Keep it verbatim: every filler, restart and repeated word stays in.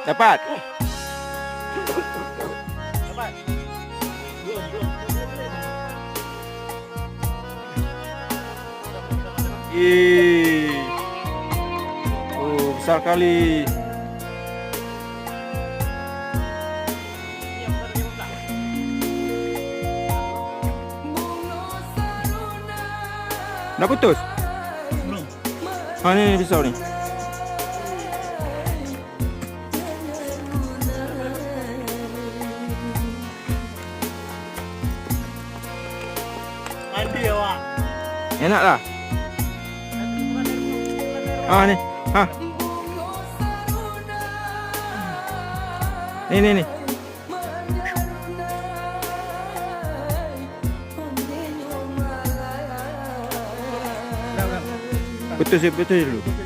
Dapat. Ih. Oh, besar kali. Dah putus? Belum. Ha, ni, ni pisau ni. Mandi awak. Enak lah. Ha, ni. Ha. Ni, ni, ni. Putus, putus dulu.